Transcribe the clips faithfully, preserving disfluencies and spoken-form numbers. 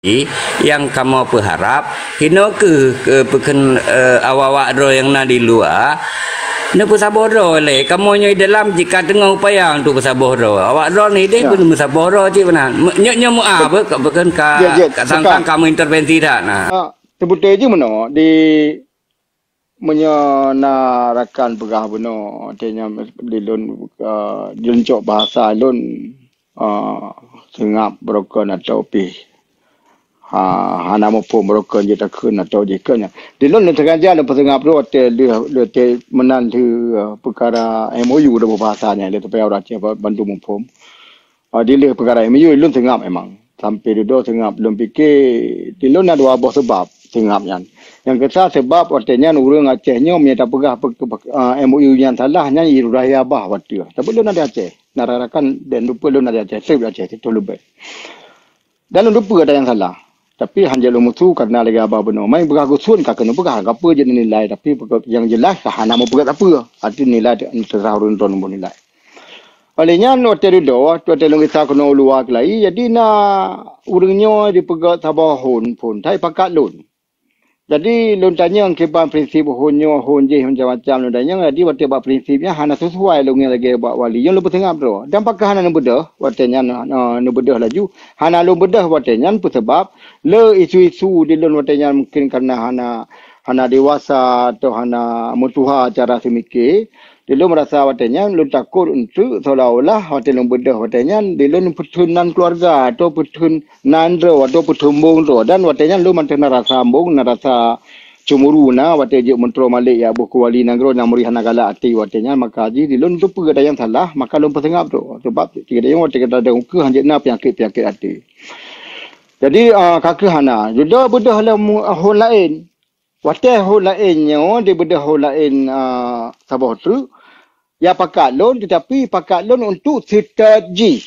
Nyang kamoe peuharab, keunoe keuh, eh, peukheun, eh, awak-awak droe nyang na di luwa, neupeusaboh droe lé. Kamoe nyoe di dalam jika teungoh upaya untuk peusaboh droe. Awak droe ni deh pun meusaboh droe cit meunan. Me-, nyoe, nyoe meu'ah beu, ka, peukheun ka, ka sangkang ka meuintervensi that na. Ah, seubeutoe jih meunoe, di Meunyoe na rakan peugah bunoe, artinya di lôn, eh, di lôn cok bahasa lôn, eh, seungab broken atau pih, ha, hana muphom broken jih takheun atau jih keu nyan. Di lôn, lôn sengaja lôn peuseungab tu, watèe lheueh, lheueh meunan lheueh, eh, peukara M O U lôn bahasa nyan, lheueh teupeue ureueng Aceh bantu muphom. Ah, di lheueh peukara M O U, lôn seungab memang. Sampai dudoe seungab, lôn pike, di lôn na dua boh seubab seungab nyan. Nyang keusa seubab watèe nyan ureueng Aceh nyoe meunyo tapeugah pe-, pe-, ah, M O U nyan salah, nyan i raya bah watèe. Tapi lôn na di Aceh. Na rakan-rakan dan rupa lôn na di Aceh, trép di Aceh, situ leubeh. Dan lôn rupa ada nyang salah. Tapi hanjeuet lôn musu karena lagèe haba bunoe. Mai peugah geusun ka keuneuk peugah, ka peue jeuet nilai, tapi nyang jeulaih ka hana meupeugah sapeue. Arti nilai teuserah ureueng droeneuh nilai. Oleh nyan, watèe dudoe, watèe lôn gisa keunoe u luwa keulayi, jadi na ureueng nyoe jipeugah saboh hon phon, hai pakat lôn. Jadi, lôn tanyong kiban prinsip hon nyoe, hon jih macam-macam lôn tanyong, jadi watèe bak prinsip nyan hana sisuai lôn ngieng lagèe bak wali. Nyoe lôn peuseungab droe. Dan pakon hana neubeudôh, watèe nyan, eh, neubeudôh laju. Hana lôn beudôh watèe nyan peusabab le isu-isu di lôn watèe nyan mungken karena hana, hana dewasa atau hana meutuha cara seumike. Di lôn meurasa watèe nyan lôn takot eunteuk seolah-olah watèe lôn beudôh watèe nyan di lôn peutheun nan keuluwarga atau peutheun nan droe atau peutheun bong droe. Dan watèe nyan lôn mantong na rasa bong, na rasa ceumuru na watèe jeuet meutroe malèe jak boh keu wali nanggroe nyang meuri hana galak até watèe nyan. Maka jih di lôn teupeue gata nyang salah, maka lôn peuseungab droe. Sebab gata nyang watèe gata dong keuh hanjeuet na peunyakét-peunyakét até. Jadi, ah, ka keuh hana. Dudoe beudôh lom hon laén. Watèe hon laén nyoe dibeudôh hon laén, ah, saboh treuk, ya pakat lôn, tetapi pakat lôn untuk seutôt jih.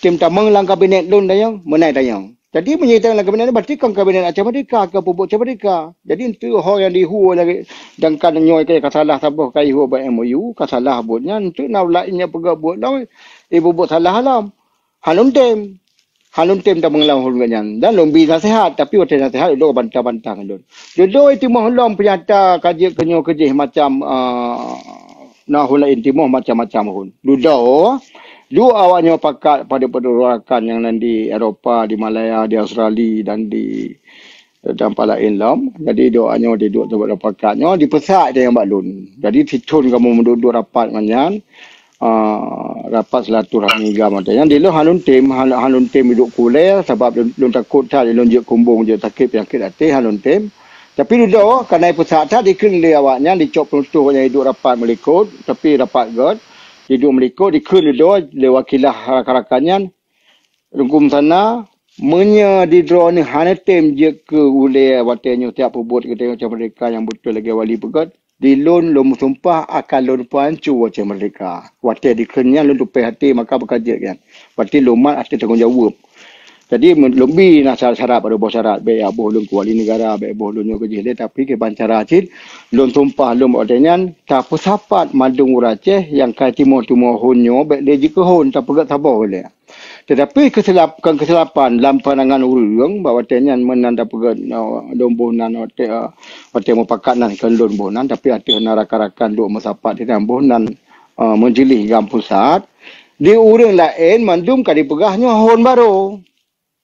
Tem tamong lam kabinet lôn tanyong, meunan tanyong. Jadi, meunyoe tamong lam kabinet lôn, berarti kon kabinet Aceh Merdeka, kon peubuet Aceh Merdeka. Jadi, enteuk ho nyang dihu lagèe, sedangkan nyoe ka salah saboh ka ihu bak M O U, ka salah buet nyan, enteuk na laén nyang peugah buet lom, ibu buet salah lom. Hana lôn tem. Hana lôn tem tamong lam hon geuh nyan. Dan lôn bi naseuhat, tapi watèe naseuhat, lôn bantang-bantang lôn. Dudoe timoh lom peunyata ka jeuet keu nyoe keu jih macam, ah, na hon laén timoh macam-macam hon. Dudoe, duek awak nyoe pakat padub-padub rakan nyang nan di Eropa, di Malaya, di Australia dan di, dan pat laén lom. Jadi duek awak nyoe diduek saboh pakat nyoe dipeusak nyang bak lôn. Jadi sithon kamoe meuduek-duek rapat ngon nyan. Ah, rapat silaturahmi agama tu. Nyang di lôn hana lôn tem, hana, hana lôn tem duek kulèe sabab lôn, lôn takot that lôn jeuet kumbong, jeuet sakét peunyakét até, hana lôn tem. Tapi dudoe, karena ipeusak that dikheun lé awak nyan, dicok peunutôh awak nyan iduek rapat meulikot, tapi rapat gèt, iduek meulikot, dikheun dudoe lé wakilah rakan-rakan nyan, rungkum sana, meunyoe di droeneuh hana tem jeuet keu ulèe watèe nyoe tiep peubuet geutanyoe Aceh Merdeka nyang beutôi lagèe wali peugèt, di lôn, lôn meusumpah akan lôn peuhanco Aceh Merdeka. Watèe dikheun nyan lôn tupèh até maka beuka jeuet nyan. Berarti lôn mat até tanggong jaweueb. Jadi, lôn bi na syarat-syarat, padub boh syarat, bèk jak boh lôn keu wali neugara, bèk boh lôn nyoe keu jih lé, tapi kiban cara cit lôn sumpah lôn bak watèe nyan, tapeusapat mandum ureueng Aceh nyang ka timoh-timoh hon nyoe bèk lé jikeuhon, tapeugèt saboh lé. Tetapi keuseulap-, kon keuseusapan lam pandangan ureueng bak watèe nyan meunan tapeugèt, eh, lôn boh nan watèe, eh, watèe mupakat nan kon lôn boh nan, tapi ateueh na rakan-rakan duek meusapat di nan boh nan, eh, meujeulih GAM pusat. Di ureueng laén mandum ka dipeugah nyoe hon barô.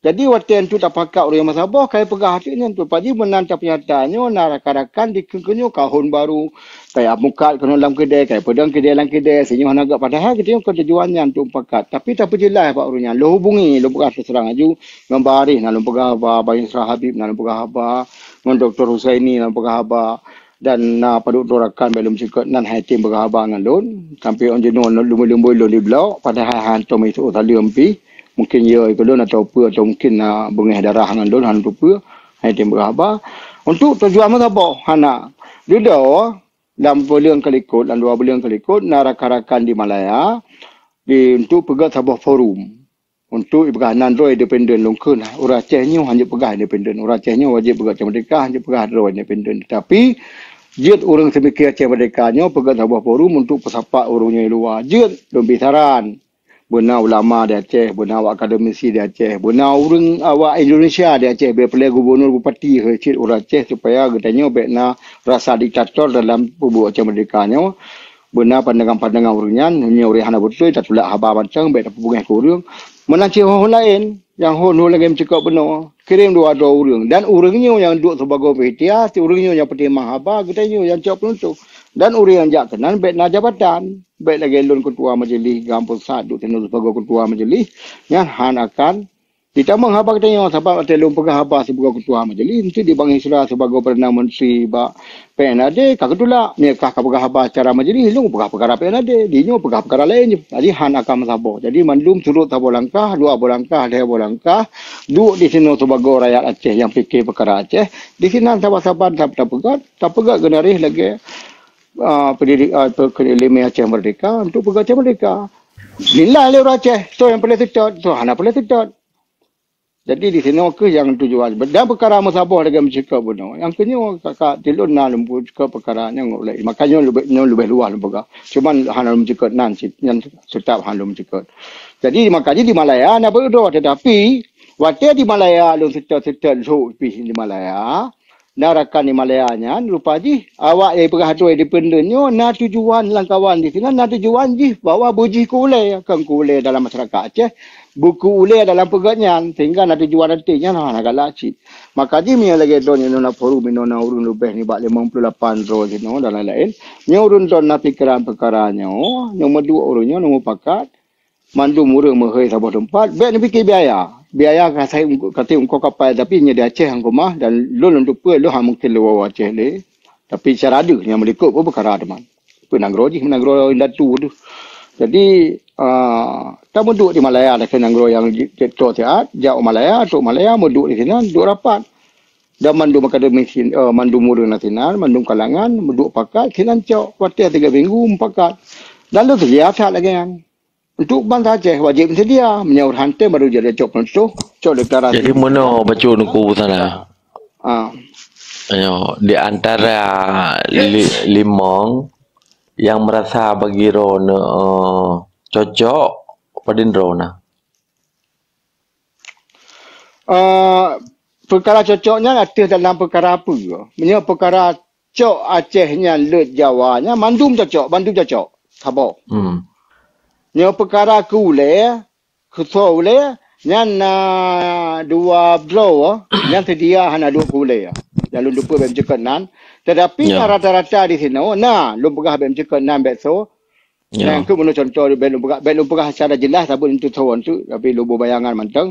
Jadi watèe nyan tapakat ureueng meusaboh ka ipeugah ateueh nyan tu. Paji meunan tapeunyata nyoe na rakan-rakan dikheun keu nyoe ka hon barô. Kaya mukat keunoe lam keudè, kaya peudong keudè lam keudè, sinyoe hana gèt, padahai geutanyoe kon tujuan nyan untuk mupakat. Tapi tapeujeulaih bak ureueng nyan, lôn hubungi, lôn peugah teuseurang laju, ngon Bah Arif na lôn peugah haba, Bah Yusra Habib na lôn peugah haba, ngon Doktor Husaini na lôn peugah haba, dan na padub droe rakan bèk lôn meucukot nan hai tem peugah haba ngon lôn, sampoe ôn jinoe lôn lumbôi-lumbôi lôn di blok, padahai hántom isu saleuem pih. Mungkin yo ikeu lôn atau peue, atau mungkin na beungèh darah ngon lôn, hana teupeue, hai tem peugah haba. Untuk tujuan meusaboh, hana. Dudoe, lam buleuen keulikot, lam dua buleuen keulikot, na rakan-rakan di Malaya di, untuk peugèt saboh forum. Untuk ipeugah nan droe independen, lôn kheun ureueng Aceh nyoe hanjeuet peugah independen. Ureueng Aceh nyoe wajéb peugèt Aceh Merdeka, hanjeuet peugah droe independen. Tapi jeuet ureueng seumike Aceh Merdeka nyoe peugèt saboh forum untuk peusapat ureueng nyoe luwa. Jeuet lôn bi saran. Beuna ulama di Aceh, beuna awak akademisi di Aceh, beuna ureuëng awak Indonesia di Aceh, bèk peureulèe gubunur bupati, hei cit ureuëng Aceh, supaya geutanyoe bèk na rasa diktator dalam peubuet Aceh Merdeka nyoe. Beuna pandangan-pandangan ureuëng nyan, meunyoe ureuëng hana beutôi, tatulak haba mantong, bèk tapeubeungèh keu ureuëng. Meunan cit ho laén, nyang ho lagèe meucukop bunoe, kirém dua droe ureuëng. Dan ureuëng nyoe nyang duek sibagoe panitia, ureuëng nyoe nyang peutimang haba, geutanyoe nyang cok peunutôh. Dan ureuëng nyang jak keunan bèk na jabatan. Bèk lagèe lôn keutua majelis GAM pusat duek tinoe sibagoe keutua majelis, nyan han akan jitamong haba geutanyoe, sabab watèe lôn peugah haba sibagoe keutua majelis, meusti di Bang Isra sibagoe Perdana Menteri bak P N A D ka geutulak. Meunyoe kah ka peugah haba secara majelis, lôn peugah peukara P N A D, di nyoe peugah peukara laén. Jadi han akan meusaboh. Jadi mandum surot saboh langkah, dua boh langkah, lhèe boh langkah, duek di sinoe sibagoe rakyat Aceh nyang pike peukara Aceh, di sinan saban-saban tapeugah, tapeugah geunaréh lagèe ah, pendidik, ah, pe-, pendidik Aceh Merdeka untuk peugah Aceh Merdeka. Nilai lé ureuëng Aceh, soe nyang peureulèe seutôt, soe hana peureulèe seutôt. Jadi di sinoe keuh nyang tujuan. Dan peukara meusaboh lagèe meucukop bunoe. Nyang keunyoe kakak tilôn na lôn peucukop peukara nyang ulèe. Makajih nyoe leubeh, nyoe leubeh luwah lôn peugah. Cuman hana lôn meucukop nan cit, nyan teutap hana lôn meucukop. Jadi makajih di Malaya na beudôh, tetapi watèe di Malaya lôn seutôt-seutôt lhok pih di Malaya, na rakan di Malaya nyan, rupa jih awak nyang peugah droe independen nyoe na tujuan lam kawan di sinan, na tujuan jih bahwa beujih keu ulèe, kon keu ulèe dalam masyarakat Aceh, beu keu ulèe dalam peugét nyan, sehingga na tujuan até nyan hana galak cit. Maka jih meunyoe lagèe droeneuh na forum inoe na ureuëng leubeh nibak limong puluh lapan droe sinoe dan laén-laén, nyoe ureuëng droeneuh na pikeran peukara nyoe, nyoe meuduek ureuëng nyoe, nyoe mupakat, mandum ureuëng meuhôi saboh teumpat, bèk neupike biaya. Biaya ka sai ungko-, ka teuh ungko kapai, tapi nyoe di Aceh nyang keumah dan lôn lôn teupeue lôn hana mungken lôn woe Aceh lé. Tapi cara deuh nyang meulikot pun peukara teuma. Peue nanggroe jih, nanggroe indatu tu. Jadi, ah, tameuduek di Malaya dah keu nanggroe nyang ji-, cit-, cok siat, jak u Malaya, trok Malaya, meuduek di sinan, duek rapat. Dan mandum akademisi, eh, mandum ureuëng na sinan, mandum kalangan, meuduek pakat, sinan cok. Watèe tiga minggu mupakat. Dan lôn seudia that lagèe nyan. Untuk bansa Aceh wajéb meusedia. Meunyoe ureuëng han tem baru jadi cok peunutôh, cok deklarasi. Jadi meunoe bacut Teungku Busana. Ah. Ayo, di antara li-, limong nyang meurasa bagi droeneuh, eh, cocok, padum droeneuh? Eh, peukara cocok nyan ateueh dalam peukara peue? Meunyoe peukara cok Aceh nyan leuet Jawa nyan mandum cocok, mandum cocok. Saboh. Hmm. Nyoe peukara keu ulèe, keu soe ulèe, nyan na dua droe, nyan seudia hana duek keu ulèe. Nyang lôn teupeue bèk meucukot nan. Tetapi Ya. na rata-rata di sinoe, na lôn peugah bèk meucukot nan bèk soe. Ya. Nyang keuh meunurot contoh, bèk lôn peugah, bèk lôn peugah secara jeulaih saboh linto soe tu, tapi lôn beubayangan mantong.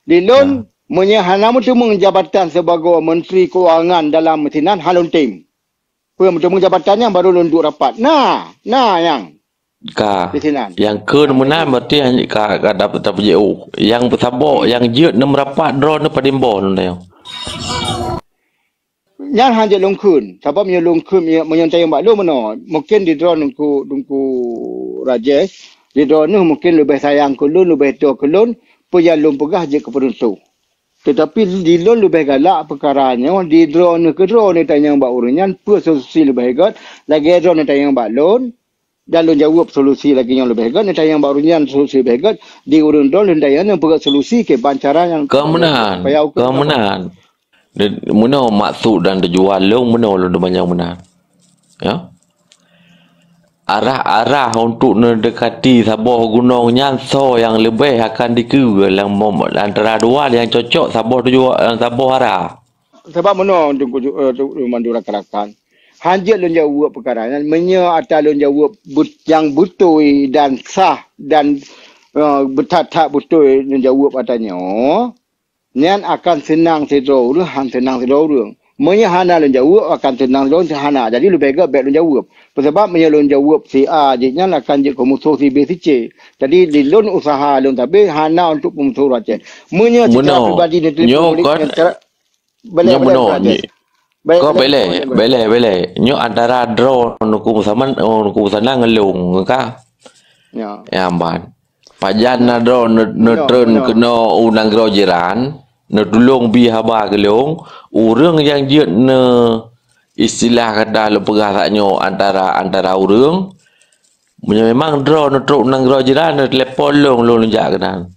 Di lôn, Ya. meunyoe hana meuteumèe jabatan sibagoe Menteri Keuangan dalam sinan, hana lôn tem. Peue meuteumèe jabatan nyan baru lôn duek rapat. Na, na nyang Ka. di sinan. Nyang kheun meunan berarti hanya ka, ka dap-, dap-, oh. Nyang saboh, nyang jeuet neumrapat droeneuh padum boh lôn tanyong. Nyan han jeuet lôn kheun. Sabab meunyoe lôn kheun, meunyoe, meunyoe tanyong bak lôn meunoe, mungken di droeneuh Teungku, Teungku Rajesh, di droeneuh mungken leubeh sayang keu lôn, leubeh toe keu lôn, peue nyang lôn peugah jeuet keu peunutôh. Tetapi di lôn leubeh galak peukara nyoe, di droeneuh keudroe neutanyong bak ureuëng nyan, peue solusi leubeh gét, lagèe droeneuh tanyong bak lôn, dan lôn jaweueb solusi lagèe nyoe leubeh gét, neutanyong bak ureuëng nyan solusi leubeh gét, di ureuëng droeneuh neutanyong nyan peugét solusi kiban cara nyang Kon meunan, supaya kon meunan. Meunoe maksud dan tujuan lôn, meunoe lôn teumanyong meunan. Ya. Arah-arah untuk neudekati saboh gunong nyan soe nyang leubeh akan dikeue lam mom-, antara dua nyang cocok saboh tujuan, saboh arah. Sabab meunoe untuk, eh, untuk mandum rakan-rakan. Han jeuet lôn jaweueb peukara nyan, meunyoe ata lôn jaweueb bet-, nyang beutôi dan sah dan, eh, beuthat-that beutôi lôn jaweueb ata nyoe, nyan akan seunang sidroe ureuëng, han seunang sidroe ureuëng. Meunyoe hana lôn jaweueb, akan seunang sidroe ureuëng, hana. Jadi leubeh gét bèk lôn jaweueb. Peue sabab meunyoe lôn jaweueb si A jih nyan akan jeuet keu musoh si B si C. Jadi di lôn usaha lôn sabe hana untuk peumusoh ureuëng Aceh. Meunyoe secara Meunoe. pribadi neuteurimong Nyoe ulih kon, secara, nyoe meunoe. Nyoe, Kon beleh, beleh, beleh. Nyoe antara droe Teungku Saman, oh, Teungku Busana ngon lôn, ka? Ya. Ya, ban. Pajan na droe ne-, neutreun keunoe u nanggroe jiran, neutulông bi haba keu lôn, ureuëng nyang jeuet ne, istilah kata lôn peugah sak nyoe antara, antara ureuëng, Meunyoe memang droe neutrok nanggroe jiran, neutelepon lôn, lôn jak keunan.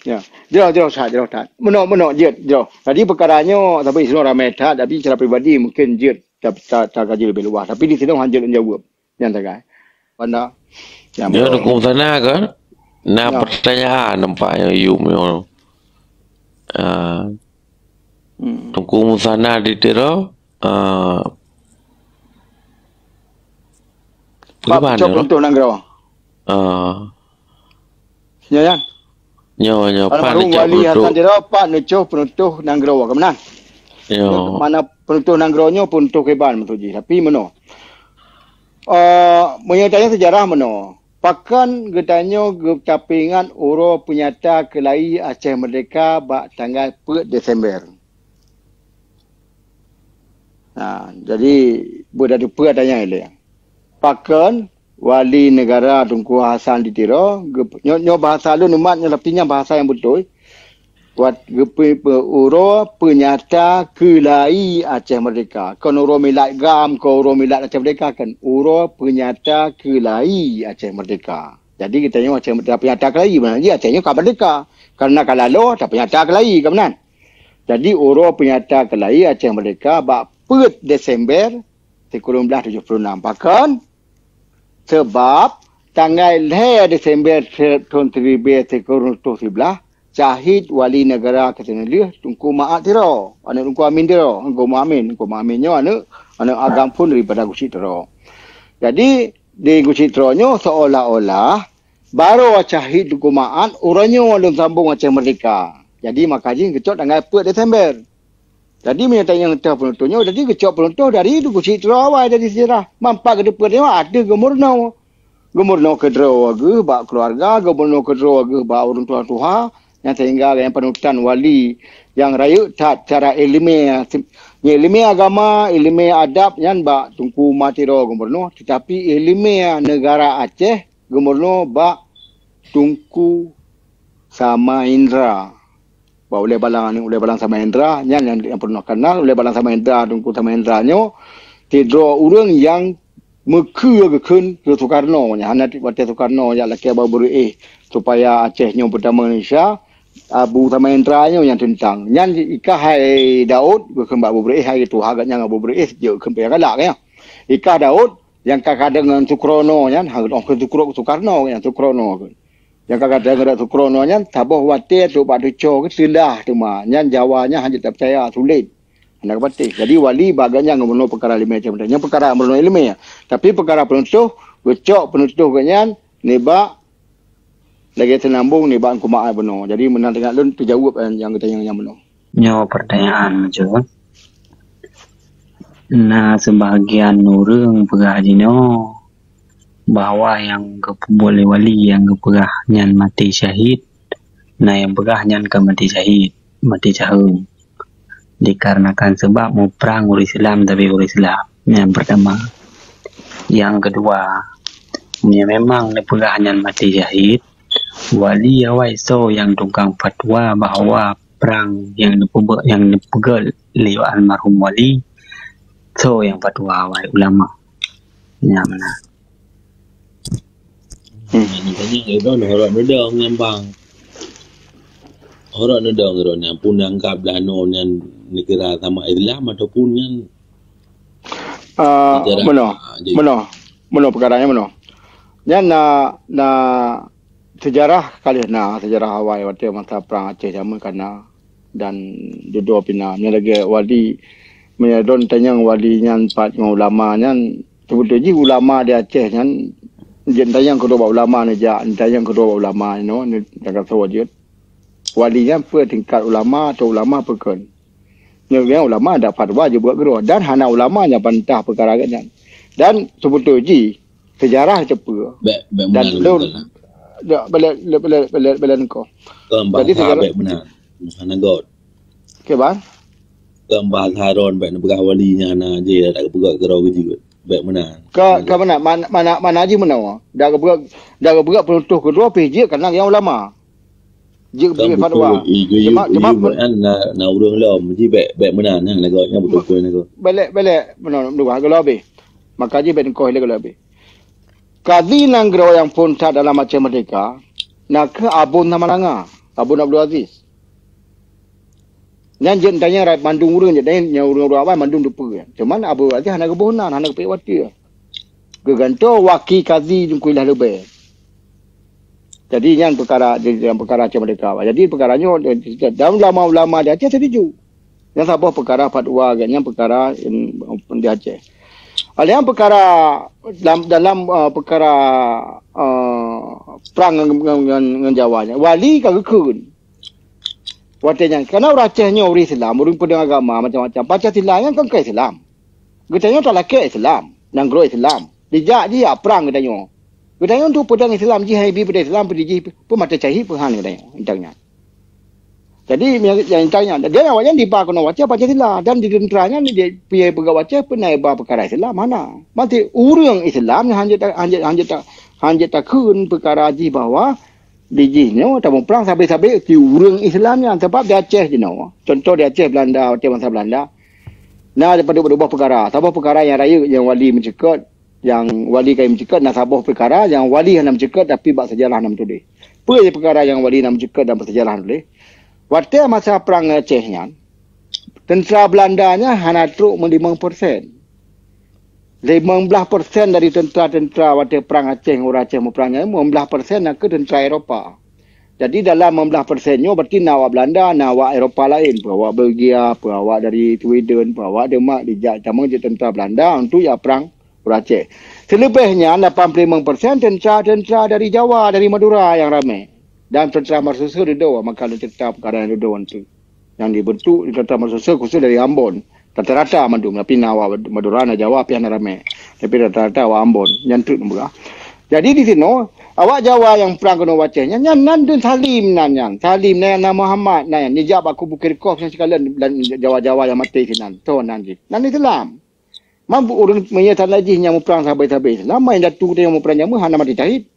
Ya. Jroh, jroh that, jroh that. Meunoe, meunoe jeuet, jroh. Jadi peukara nyoe, tapi sinoe ramai that, tapi secara pribadi mungkin jeuet ta-, ta-, takaji leubeh luwah. Tapi di sinoe han jeuet lôn jaweueb. Nyan sagai. Panda. Nyan Nyoe beutôi. Teungku Musana kan? Na Ya. pertanyaan nampak nyoe yum nyoe. Ah, Hmm. Teungku Musana di Tiro, ah, Pak bagaimana Pucok nyoe? Peunutôh Nanggroe. Ah. Nyoe, nyan. Nyoe, nyoe, Pak Almarhum Pucok Wali Peunutôh. Hasan Tiro, Pak Pucok Peunutôh Nanggroe, ka meunan. Nyoe. Mana Peunutôh Nanggroe nyoe, Peunutôh Keban maksud jih. Tapi meunoe. Eh, meunyoe tanya sejarah meunoe. Pakon geutanyoe geutapeuingat uroe peunyata keulayi Aceh Merdeka bak tanggai peuet Desember? Nah, jadi, beudateupeue tanya ilée. Pakon Wali Negara Teungku Hasan di Tiro, geup-, nyoe, nyoe bahasa lôn umat nyoe, tapi nyan bahasa nyang beutôi. Wat geupeu-, peu-, uroe peunyata keulayi Aceh Merdeka. Kon uroe milad GAM, kon uroe milad Aceh Merdeka, kan. Uroe peunyata keulayi Aceh Merdeka. Jadi, geutanyoe Aceh Merdeka peunyata keulayi, makna jih Aceh nyoe ka merdeka. Karena ka laloe, tapeunyata keulayi, ka meunan. Jadi, uroe peunyata keulayi Aceh Merdeka bak peuet Desember sikureueng blaih tujoh puluh enam. Pakon? Sabab tanggai lhée Desember se-, thon siribée sikureueng reutôh siblaih, syahid Wali Negara keutujoh lheueh Teungku Maat Tiro, aneuëk Teungku Amin Tiro, Teungku Mamin, Teungku Mamin nyoe aneuëk, aneuëk agam phon daripada Gusi Tiro. Jadi, di Gusi Tiro nyoe seolah-olah baroe syahid Teungku Maat uroe nyoe lôn sambong Aceh Merdeka. Jadi, maka jih geucok tanggai peuet Desember. Jadi, meunyoe tanyong teuh peunutôh nyoe, jadi geucok peunutôh dari Teungku Chik Tiro awai dari sejarah. Mampa geuteupeue nyoe ateueh geumeurunoe. Geumeurunoe keudroe geuh bak keuluwarga, geumeurunoe keudroe geuh bak ureuëng tuha-tuha, nyang sehingga nyang panutan wali nyang rayeuk that cara iéleumé, iéleumé agama, iéleumé adab nyan bak Teungku Maat Tiro geumeurunoe, teutapi iéleumé negara Aceh geumeurunoe bak Teungku Samaendra. Bak Ulée Balang, Ulée Balang Samaendra, nyan nyang, nyang peurunoe kanal, Ulée Balang Samaendra, Teungku Samaendra nyoe, sidroe ureuëng nyang meukeue geukheun keu Soekarno, nyang hana watée Soekarno jak lakée bak Abu Beureueh supaya Aceh nyoe beudamé Indonesia, Abu Samaendra nyoe nyang teuntang. Nyan ikah hai Daud, geukheun bak Abu Beureueh, hai tuha geuh nyang Abu Beureueh, jeuet kheun pih galak nyan. Ikah Daud, nyang ka kadang ngon Soekarno nyan, ha, oh, kheun Soekro-, Soekarno nyan, Soekarno kheun. Nyang ka gata ngeurok Soekarno nyan, saboh watée trok bak teucok geuh teulah teuma. Nyan Jawa nyan hana tapeucaya, sulet. Hana geupatéh. Jadi, wali bak gobnyan geumeureunoe peukara iéleumé macam tu. Nyan peukara meurunoe iéleumé. Tapi peukara peunutôh, geucok peunutôh gobnyan nibak lagée seunambong nibak Teungku Maat bunoe. Jadi, meunan teuingat lôn teujaweueb nyang geutanyong nyan bunoe. Nyoe pertanyaan, Meujeuet. Na seubahagian ureuëng peugah jinoe bahwa nyang geupeubuet lé wali nyang geupeugah nyan maté syahid, na nyang peugah nyan ka maté syahid, maté caheueng. Dikarenakan sabab muprang ureuëng Islam tabeh ureuëng Islam. Nyang pertama. Nyang keudua, meunyoe memang neupeugah nyan maté syahid, wali awai soe nyang tukang fatwa bahwa prang nyang neupeubuet, nyang neupeugét lé almarhum wali, soe nyang fatwa awai ulama? Nyan meunan. Hmm. Tanya lé droe, horok neudong nyan, bang. Horok neudong droe nyan, pun anggap dah nyoe nyan negara sama Islam ataupun nyan Ah, sejarah. Meunoe, ah, jadi meunoe, meunoe peukara nyan meunoe. Nyan na, na sejarah ka lheueh na, sejarah awai watée masa prang Aceh jameun ka na dan dudoe pih na. Nyan lagée wali, meunyoe lôn tanyong wali nyan pat ngon ulama nyan, seubeutôi jih ulama di Aceh nyan, jeuet tanyong keudroe bak ulama neujak, tanyong keudroe bak ulama inoe, ne-, takasoe jeuet. Wali nyan peue tingkat ulama atau ulama peue kheun. Nyoe ulama dak fatwa jeuet buet keudroe dan hana ulama nyang peurintah peukara gét nyan. Dan seubeutôi jih sejarah teupeue. Bék, bék Dan meunan lôn, beutôi lah. Dak, bela, bela, bela, bela, bela niko. Kon Jadi, bahasa sejarah bék meunan. Hana got. Oke, bang. Kon bahasa ron bék neupeugah wali nyan hana jih dak geupeugah keudroe geuh jeuet. Bék meunan. Ka, Hana ka got. Meunan, mana, mana, mana jih meunoe. Dak geupeugah, dak geupeugah peunutôh keudroe pih jeuet karena nyang ulama. Jeuet Kan bri beutôi, fatwa. I, i, Cuma, i, cuma i, pun an na, na ureuëng lom, ji bék, bék meunan, nah, lagoe nyan beutôi, beutôi, lagoe. Belek, belek, meunan, dua, geuloe habéh. Maka jih bék nikoh lé geuloe habéh. Kazi nanggroe nyang phon that dalam Aceh Merdeka, na kheueh Abon Samalanga, Abon Abdul Aziz. Nyan jeuet tanyong rat mandum ureuëng jeuet tanyong nyang ureuëng-ureuëng awai mandum dupeue. Cuman Abon Abdul Aziz hana geuboh nan, hana geupeuék watée. Geugantoe waki kazi nyang kuilah leubeh. Jadi nyan peukara, nyan peukara Aceh Merdeka. Jadi peukara nyoe dan ulama-ulama di Aceh setuju. Nyan saboh peukara fatwa geuh nyan peukara di Aceh. Ada yang peukara dalam, dalam uh, peukara uh, perang ngon, ngon, ngon, ngon Jawa nyan. Wali ka geukheun. Watée nyan, karena ureuëng Aceh nyoe ureuëng Islam, ureuëng peudong agama macam-macam. Pancasila nyan kan ka Islam. Geutanyoe talakée Islam, nanggroe Islam. Dijak jih jak prang geutanyoe. Geutanyoe untuk peudong Islam jih hai bi peudong Islam peudong jih peumaté cahid peuhan geutanyoe intang nyan. Jadi nyang intang nyan, dia awaknyan diba keunoe wacée Pancasila dan di teuntara nyan dia piye peugah wacée peunaék ba peukara Islam hana. Mati ureuëng Islam nyang hanjeuet hanjeuet hanjeuet hanjeuet takheun peukara jih bahwa di jih nyoe tamuprang sabe-sabe di ureuëng Islam nyan sebab di Aceh jinoe. Contoh di Aceh Belanda, watée masa Belanda. Na padub-padub boh peukara. Saboh peukara nyang rayeuk nyang wali meuceukeut, nyang wali kai meuceukeut na saboh peukara nyang wali hana meuceukeut tapi bak seujarah na meutuléh. Peue peukara nyang wali na meuceukeut dan bak seujarah na tuléh? Watée masa prang Aceh nyan, teuntara Belanda nyan hana trok meulimong persen. Limong blaih persen dari teuntara-teuntara watée prang Aceh ngon ureuëng Aceh muprang nyan limong blaih persen na kheueh teuntara Eropa. Jadi dalam limong blaih persen nyoe berarti na awak Belanda, na awak Eropa laén, peue awak Belgia, peue awak dari Sweden, peue awak Denmark dijak tamong jeuet teuntara Belanda untuk jak prang ureuëng Aceh. Seuleubeh nyan lapan puluh limong persen teuntara-teuntara dari Jawa, dari Madura nyang ramé. Dan teuntara Marsusu dudoe maka teuntara peukara nyang dudoe tu. Nyang dibentuk di teuntara Marsusu khusus dari Ambon. Rata-rata mandum, tapi na awak Madura, na Jawa pih hana ramé. Tapi rata-rata awak Ambon. Nyan treuk neupeugah. Jadi di sinoe, awak Jawa nyang prang keunoe wacée nyan, nyan nan dun Salim nan nyan. Salim nan, nan Muhammad nan nyan. Nijak bak Kubu Kirkov nyang sikalon dan Jawa-Jawa nyang maté sinan. Soe nan jih? Nan Islam. Mampu ureuëng meunyoe tanda jih nyang muprang sabe-sabe Islam, main datu nyang muprang jameun hana maté cahid.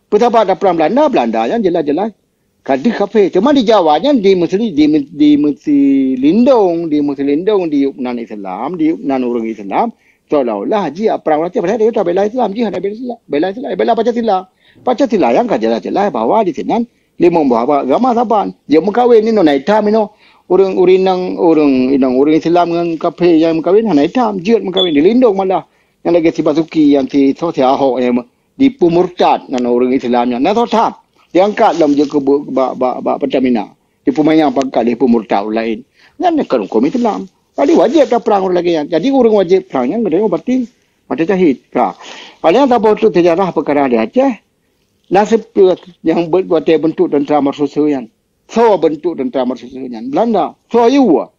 Peue sabab taprang Belanda, Belanda nyan jeulaih-jeulaih ka deuh kafé. Cuma di Jawa nyan di Muslim, di, di Muslim lindong, di Muslim lindong, di nan Islam, di nan ureuëng Islam, seolah-olah jih prang ureuëng Aceh, padahal dia tak bela Islam, jih hana bela Islam, bela Islam, bela Pancasila. Pancasila nyang ka jeulaih-jeulaih bahwa di sinan limong boh agama saban. Jeuet meukawen inoe na itam inoe. Ureuëng, ureuëng inong, ureuëng inong, ureuëng Islam ngon kafé nyang meukawen hana itam, jeuet meukawen, dilindong malah. Nyang lagée si Basuki, nyang si, soe si Ahok nyang di peumurtad ngon ureuëng Islam nyan. Na soe that diangkat lom jeuet keu bak, bak, bak Pertamina. Di peumanyang pangkat di peumurtad ureuëng laén. Nyan kan huköm Islam. Jadi wajéb taprang ureuëng lagée nyan. Jadi ureuëng wajéb prang nyan geutanyoe berarti maté cahid. Ha. Padahal saboh tu sejarah peukara di Aceh. Naseb tu nyang buet watée bentuk teuntara Marsusu nyan. Soe bentuk teuntara Marsusu nyan? Belanda. Soe yue?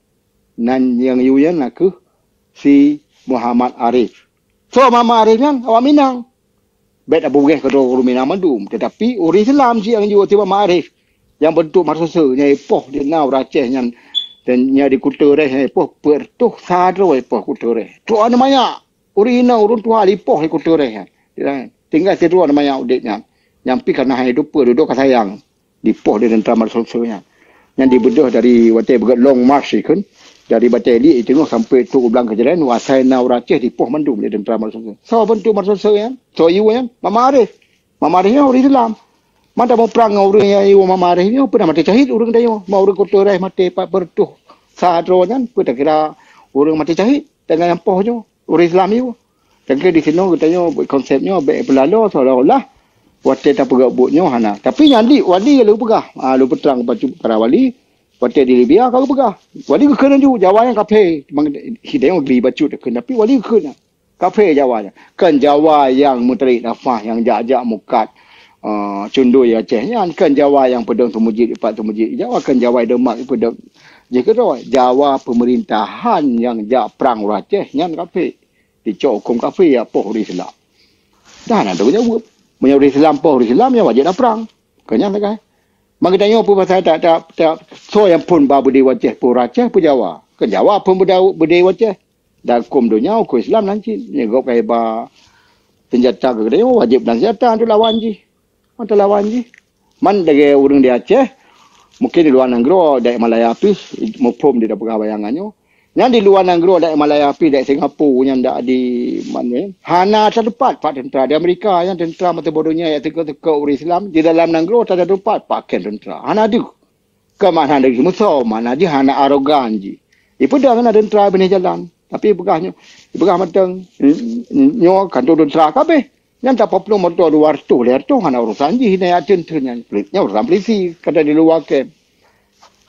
Nan nyang yue nyan na kheueh si Muhammad Arif. Soe Muhammad Arif nyan? Awak Minang. Bék tapeugah keudroe ureuëng Minang mandum, tetapi ureuëng Islam cit nyang yue si Muhammad Arif. Nyang bentuk Marsusu nyan ipoh di na ureuëng Aceh nyan dan nyang di Kuta Réh nyan ipoh peuet reutôh sa droe ipoh Kuta Réh. Trok aneuk manyak. Ureuëng inong ureuëng tuha ipoh di Kuta Réh nyan. Tinggai sidroe aneuk manyak udeb nyan. Nyang pih ka na hai dupeue dudoe ka sayang. Dipoh di teuntara Marsusu nyan. Nyang dibeudôh dari watée beugét Long March ikheun, dari Batée Iliek iteungoh sampai trok u Blang Keujeureueng, asai na ureuëng Aceh dipoh mandum lé teuntara Marsusu. Soe bentuk Marsusu nyan? Soe yue nyan? Muhammad Arif. Muhammad Arif nyan ureuëng Islam. Mantong muprang ngon ureuëng nyang yue Muhammad Arif nyoe, peue na maté cahid ureuëng tanyoe. Ma ureuëng Kuta Réh maté pat peuet reutôh sa droe nyan, peue takira ureuëng maté cahid? Teungoh nyang poh nyoe, ureuëng Islam yue. Tangke di sinoe geutanyoe konsep nyoe bék peulaloe seolah-olah watée tapeugah buet nyoe hana. Tapi nyan di wali lôn peugah, ah, lôn peutrang bacut para wali, watée di Libya ka geupeugah. Wali geukheun laju Jawa nyang kafé, memang geutanyoe geubi bacut takheun, tapi wali geukheun nyan. Kafé Jawa nyan. Kan Jawa nyang meutarek nafah, nyang jak-jak mukat, ah, cundoi Aceh nyan. Kan Jawa nyang peudong teumujit, ipat teumujit Jawa. Kan Jawa Demak peudong jih keudroe. Jawa pemerintahan nyang jak prang ureuëng Aceh nyan kafé. Dicok huköm kafé, ya poh ureuëng Islam. Dah na teunyaweueb. Meunyoe ureuëng Islam poh ureuëng Islam, ya wajéb na prang. Keu nyan sagai. Maka tanyoe peue pasai tak, tak, tak, soe nyang phon ba beudé u Aceh, peue ureuëng Aceh, peue Jawa. Keu Jawa phon beudé, beudé u Aceh. Dan huköm donya, huköm Islam nan cit. Nyoe gob kai ba senjata keu geutanyoe, wajéb na senjata untuk lawan jih. Mantong lawan jih. Man lagée ureuëng di Aceh, mungkin di luwa nanggroe, di Malaya pih, muphom di peugah bayangan nyoe. Nyan di luwa nanggroe, dak Malaya pih, dak Singapura, nyan dak di mana, hana teupat pat teuntra. Di Amerika nyan teuntra meuteubeudonya nyang teuka-teuka ureuëng Islam, di dalam nanggroe hana teupat pakon teuntra. Hana deuh. Keu makna deuh musoh, makna jih hana arogan jih. Ipeudong na teuntra binéh jalan. Tapi peugah nyoe, peugah mantong, nyoe kantô teuntra kabeh. Nyan tapeuplôh moto dua reutôh, lhèe reutôh hana urusan jih, na teun-teun nyan. Nyan urusan polisi, kadang di luwa kem.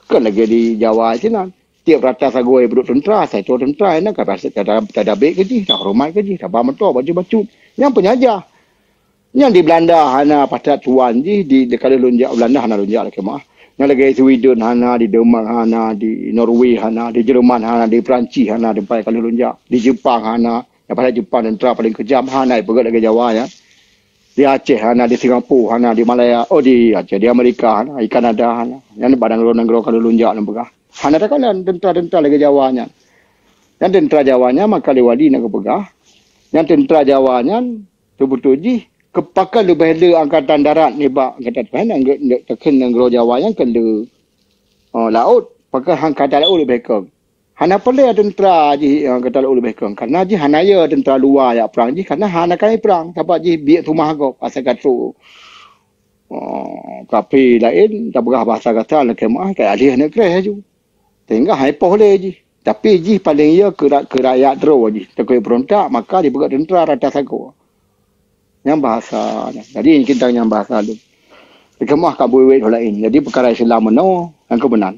Kon lagèe di Jawa sinan. Tiep rata sagoe peuduek teuntra, saito teuntra, nyan ka tada, tada, tadabek keu jih, tahoreumat keu jih, taba moto bacut-bacut. Nyan peunjajah. Nyan di Belanda hana pakat tuan jih, di, di ka lheueh lôn jak Belanda hana lôn jak lakèe meuah. Nyan lagèe Sweden hana, di Denmark hana, di Norway hana, di Jerman hana, di Perancis hana, di ka lheueh lôn jak. Di Jepang hana, nyan padahai Jepang teuntra paleng keujam, hana ipeugèt lagèe Jawa nyan. Di Aceh hana, di Singapura hana, di Malaya, oh di Aceh, di Amerika hana, di Kanada hana. Nyan bak nanggroe-nanggroe ka lheueh lôn jak lôn peugah. Hana takalon teuntra-teuntra lagèe Jawa nyan. Nyan teuntra Jawa nyan maka lé wali na geupeugah. Nyan teuntra Jawa nyan teubeutôi jih keu pakon leubeh le angkatan darat nibak angkatan, pakon nanggroe, pakon nanggroe Jawa nyan keu le, oh, laôt, pakon angkatan laôt leubeh kong. Hana peureulèe teuntra jih, eh, gata lôn leubeh kong. Karena jih hana yo teuntra luwa jak prang jih, karena hana keuneuk prang. Sabab jih biet seumah gob, asai ka trok, eh, kafé laén, tapeugah bahasa gata lakèe meuah, ka alheuh neukreh laju. Sehingga han ipoh lé jih. Tapi jih paleng yo keu ra-, keu rakyat droe jih. Teukoi beurontak, maka jipeugèt teuntra rata sagoe. Nyang bahasa nyan. Jadi, kita nyang bahasa lôn. Lakèe meuah ka buet-buet laén. Jadi, peukara Islam meunoe, nyang keubeunan.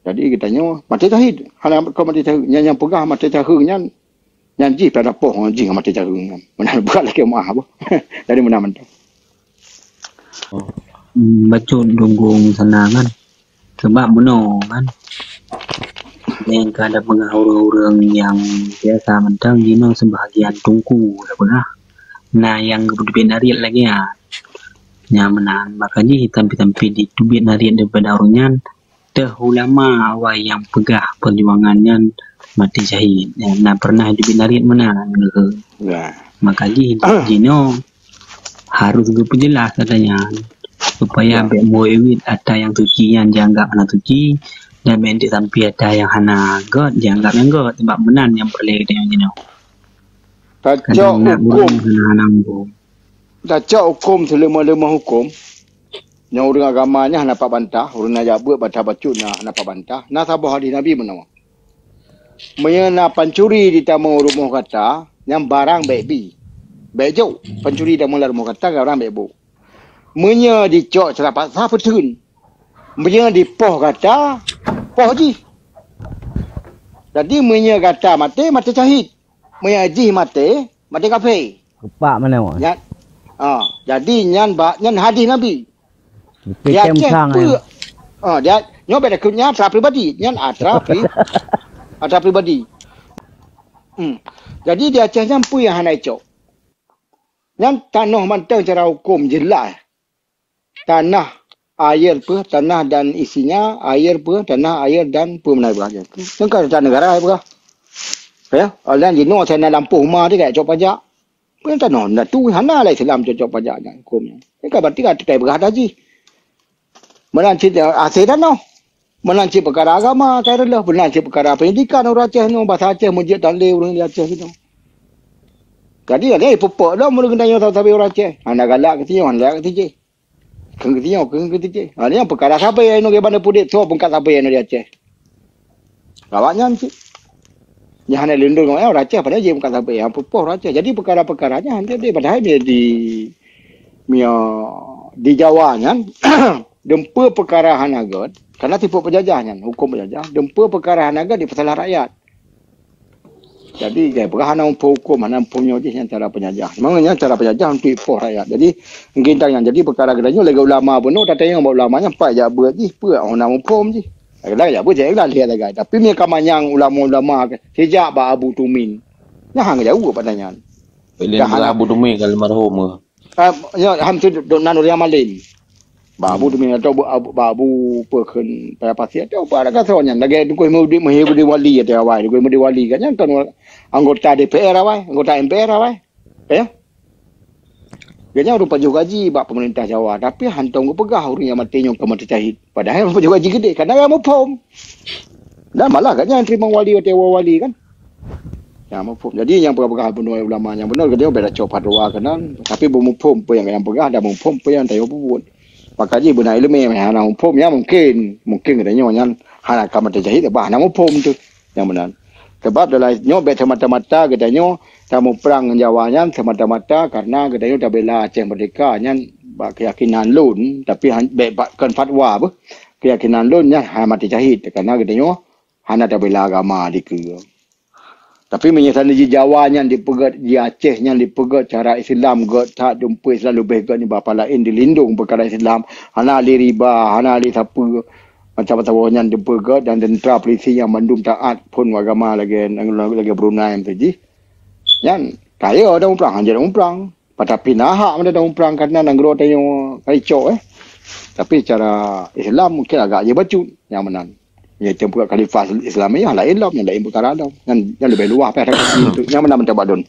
Jadi, geutanyoe maté syahid. Hana kon maté syahid. Nyan nyang peugah maté syahid nyan, nyan jih pada poh ngon jih ngon maté syahid nyan. Meunan bukan lakèe meuah, boh. Jadi, meunan mantong. Hmm, bacut dunggung sana kan. Sebab meunoe kan. Nyang ka ada peugah ureuëng-ureuëng nyang biasa mantong jinoe sebahagian tungku dah peugah. Nah, nyang geupeuteubiet nariet lagèe nyan. Nyang meunan, maka jih sampai-sampai diteubiet nariet daripada ureuëng nyan, teuh ulama awai nyang peugah peujuangan nyan maté syahid. Nyan na pernah jiteubiet nariet meunan geuh. Ya. Maka jih jinoe harus geupeujeulaih kata nyan, supaya ya, bèk meuwit ata nyang suci nyan jianggap hana suci, dan bèk sampai ata nyang hana gèt jianggap nyang gèt, sebab meunan nyang peureulèe geutanyoe jinoe. Tacok huköm, hana-hana huköm. Tacok huköm seuleumah-leumah huköm. Nyang ureuëng agama nyan hana pat bantah, ureuëng na jak beuet bantah bacut na hana pat bantah. Na saboh hadis Nabi meunoe. Meunyoe na pancuri jitamong rumoh gata, nyan barang bèk bi. Bèk jok, pancuri jitamong lam rumoh gata, barang bèk bok. Meunyoe jicok seurah paksa, peuteun. Meunyoe jipoh gata, poh jih. Jadi, meunyoe gata maté, maté syahid. Meunyoe jih maté, maté kafé. Rupak mana awak? Nyan, ah, jadi nyan ba, nyan hadis Nabi. Di Aceh peue? Ah, dia nyoe beda keu nyan atra pribadi, nyan atra pri, atra pribadi. Hmm. Jadi di Aceh nyan peue nyang hana icok? Nyan tanoh mantong cara huköm jeulaih. Tanah, air peue, tanah dan isinya, air peue, tanah, air dan peue meunan peugah. Nyan ka teuh negara peugah. Ya, orang jinoe asai na lampôh uma teuh ka cok pajak. Peue tanoh na tu hana lah Islam cok pajak nyan huköm nyan. Nyan ka berarti ka teukai peugah dah jih. Meunan cit asai tanoh. Meunan cit peukara agama, ka reuloh, meunan cit peukara pendidikan ureuëng Aceh nyoe, bahasa Aceh meujeuet tan lé ureuëng di Aceh nyoe. Jadi, ada pupuk dah meuleueng geutanyoe sabe ureuëng Aceh. Hana galak keu sinyoe, hana galak keu sinjih. Keu sinyoe, keu sinjih. Ha, nyan peukara sabe inoe geubantu pudet, soe peungkat sabe inoe di Aceh. Awak nyan cit. Nyan hana lindung awak nyan, ureuëng Aceh padahai jih peungkat sabe, ha, pupuk ureuëng Aceh. Jadi, peukara-peukara nyan, jadi padahai dia di, mia, di Jawa nyan, dumpeue peukara hana gèt, karena tipe peujajah nyan, huköm peujajah, dumpeue peukara hana gèt dipeusalah rakyat. Jadi, jai peugah hana muphom huköm, hana muphom nyoe jih nyan cara peujajah. Memang nyan cara peujajah untuk ipoh rakyat. Jadi, mungkin tangan. Jadi, peukara geutanyoe lagèe ulama bunoe, tatanyong bak ulama nyan, pat jak beuet jih, peue hana muphom jih. Lagèe jak beuet, jai lah lheueh lagèe. Tapi, meunyoe ka manyang ulama-ulama, sijak bak Abu Tumin. Nyan hana jaweueb pat nyan. Dah hana. Abu Tumin ka almarhum ke? Ah, ya, ham tu dok nan ureuëng malem. Bak Abu Tumin atau bak Abu, bak Abu peukheun paya pasi atau bak ada kasar nyan. Lagèe Teungku Muhyiddin, Muhyiddin Wali atau awai, Teungku Muhyiddin Wali kan nyan kan anggota D P R awai, anggota M P R awai. Ya. Gobnyan ureuëng pajoh gaji bak pemerintah Jawa, tapi hantom geupeugah ureuëng nyang maté nyoe ka maté syahid. Padahai ureuëng pajoh gaji gede, kadang nyang muphom. Dan malah gobnyan teurimong wali watée woe wali kan. Nyang muphom. Jadi nyang peugah-peugah bunoe ulama nyang bunoe geutanyoe beda cok fatwa keunan, tapi beumuphom peue nyang gobnyan peugah dan muphom peue nyang tanyoe peubuet. Maka jih beuna ileumé hana muphom nyan mungkin, mungkin geutanyoe nyan hana ka meutajahid bah hana muphom tu. Nyang meunan. Sebab dalam nyoe bék semata-mata geutanyoe tamuprang ngon Jawa nyan semata-mata karena geutanyoe tabela Aceh Merdeka nyan bak keuyakinan lôn, tapi han- bék bak kon fatwa beuh. Keuyakinan lôn nyan hana mati syahid karena geutanyoe hana tabela agama dikeue. Tapi meunyoe sana di Jawa nyan dipeugét, di Aceh nyan dipeugét cara Islam gét that, dumpeue Islam leubeh gét nibak laén dilindong peukara Islam, hana lé riba, hana lé sapeue. Macam-macam nyan dumpeue gét dan tentera polisi nyang bandum taat phon agama lagée lagée Brunei tu jih. Nyan kaya ada muprang, hana ada muprang. Tapi na hak meunan muprang karena nanggroe tanyoe ka icok eh. Tapi secara Islam mungkin agak je bacut nyang meunan. Ya tempat khalifah Islam ya lain lom, yang lain perkara lom. Yang yang lebih luas payah takut untuk nyang meunan mencoba don.